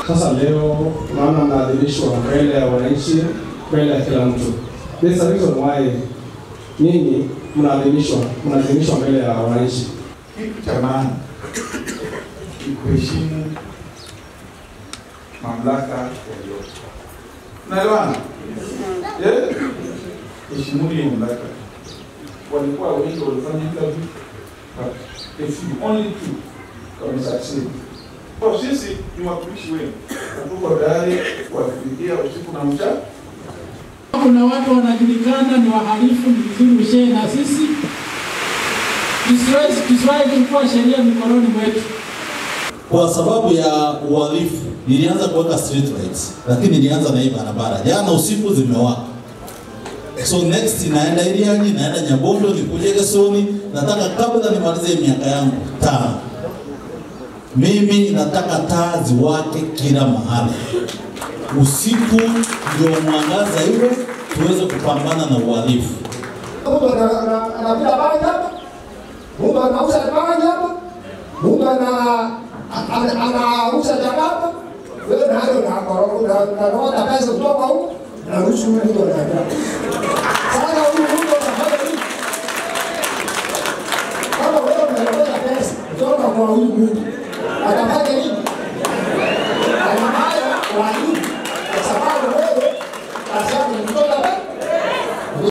Sasa leo naona mnaadhimishwa mbele ya wananchi, mbele ya kila mtu. There's a reason why nyinyi mnaadhimishwa mbele ya wananchi. Kitu cha maana ni kuheshimu mamlaka yaliyopo. Unaelewana? Eh? Heshimuni mamlaka. Walikuwa wengi walifanya interview, but a few, only two wamesucceed. Kwa sisi ni watumishi wenu, tuko tayari kuwatumikia usiku na mchana. Kuna watu wanajulikana ni wahalifu, ni vizuri ushare na sisi. Tusiwahi kuchukua sheria mikononi mwetu. Kwa sababu ya uhalifu nilianza kuweka street lights, lakini nilianza na hii barabara. Jana usiku zimewaka. So next naenda Iriani, naenda Nyabondo, nikuje Gesoni. Nataka kabla nimalize miaka yangu 5. Mimi nataka taa ziwake kila mahali. Usiku ndio mwangaza iwe, tuweze kupambana na uhalifu. Mtu anapiga bangi hapa, mtu anauza bangi hapa, mtu anauza chakapa, wewe nayo unarota pesa kutoka huko, unaruhusu huyu mtu anaenda. Sasa huyu mtu anafanya nini? Kama wewe unarota pesa kutoka kwa huyu mtu, atafanya